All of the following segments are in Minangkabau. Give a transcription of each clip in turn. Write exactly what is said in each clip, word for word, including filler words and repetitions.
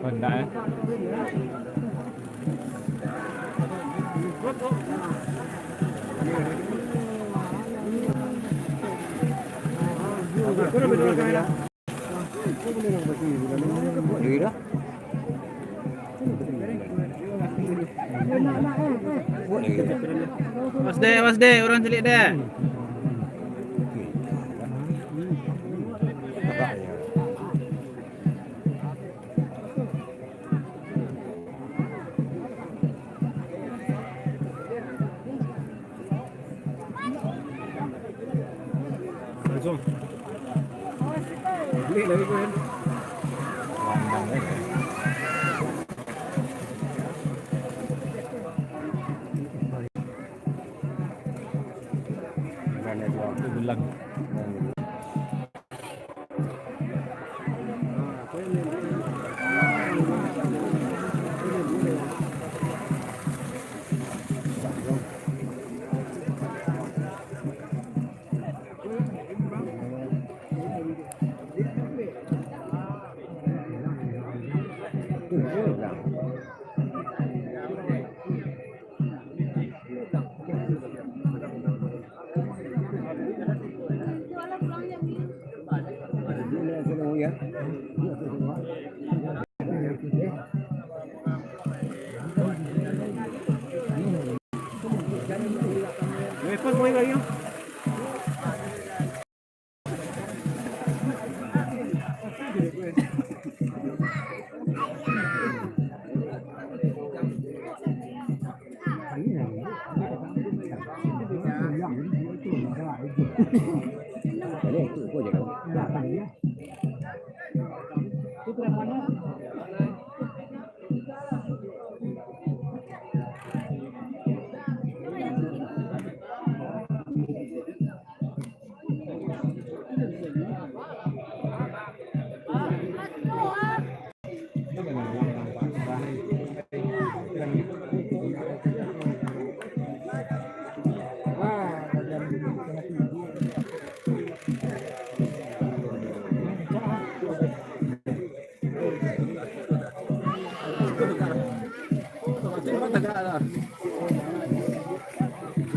Kondak, eh. Awas deh, awas deh, urang caliak deh. Langsung. Beli lagi kan? Bilang.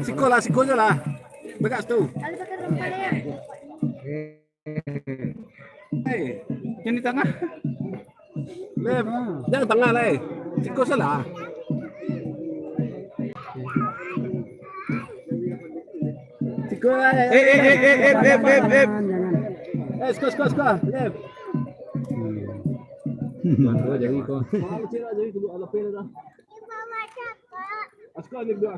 Siko lah, siko se lah. Bagak situ. Hei, jan di tangah. Leh, jan tangah lah, eh. Siko se lah. Siko lah, eh. Eh, eh, eh, eh, eh, eh, eh, eh. Eh, siko, siko, siko. Leh. Siko, siko. Siko, siko.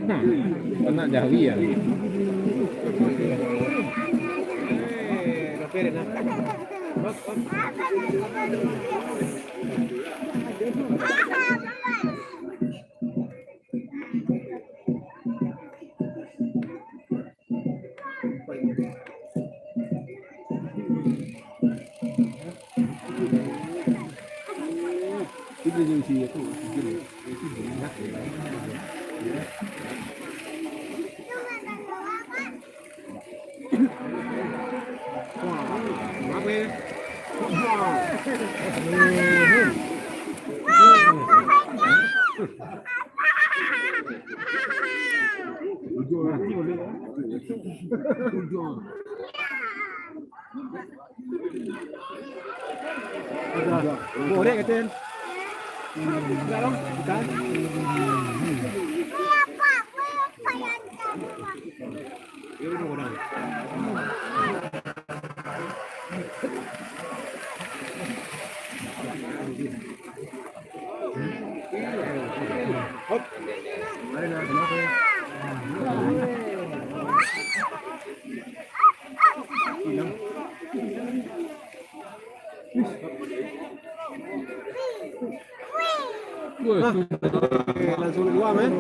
Hmm, anak jawi ya. Goreng, katen. Ikan. Wah, langsung keluar, men.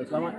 Selamat.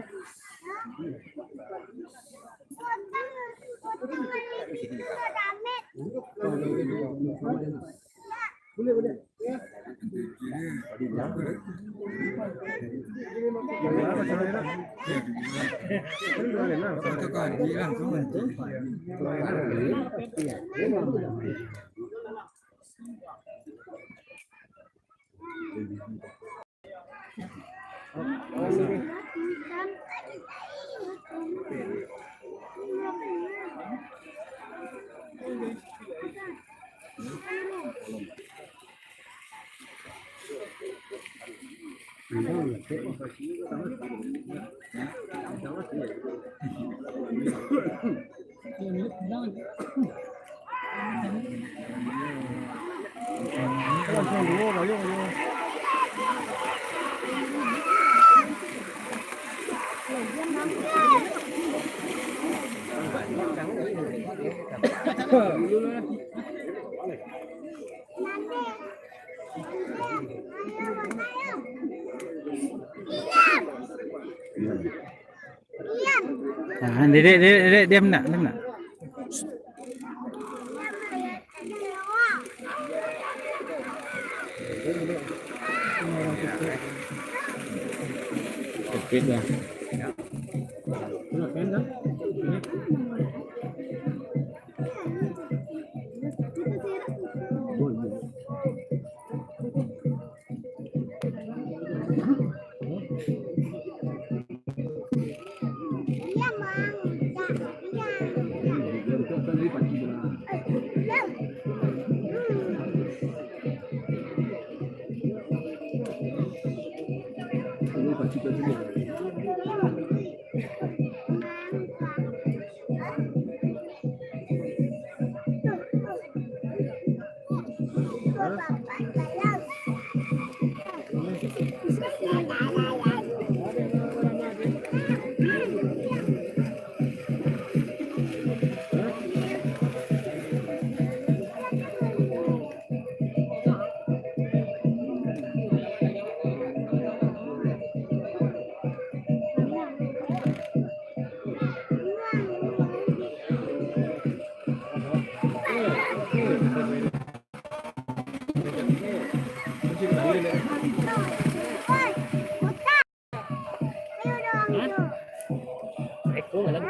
Ah, dedek, dedek, dedek, diam nak, diam nak. Sakit lah. Hah? Eko malam.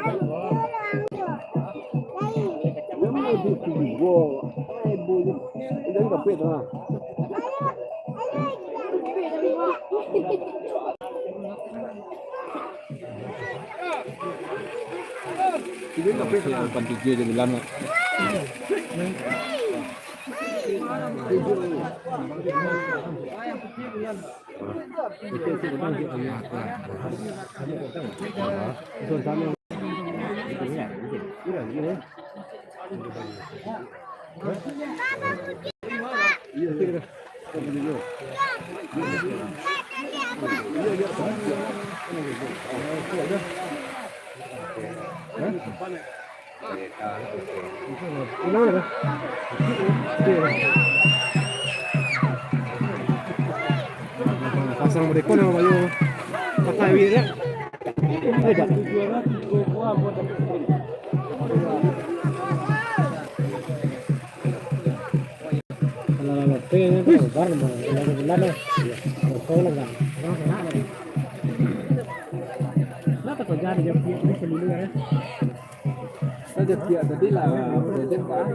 Memang lebih tinggi. Wow. Eh, bu, jangan kapit lah. Tiga kapit lah. Lapan tujuh je bilang, Mak. Pasang mereka nama bayu. Pakai wira. Tidak. Kalau lalu pengen itu bar mau, kalau benar deh. Bersolong kan. Kenapa kau jadi dia punya ini sendiri ya? Saja tiap tadi lah, udah dekat.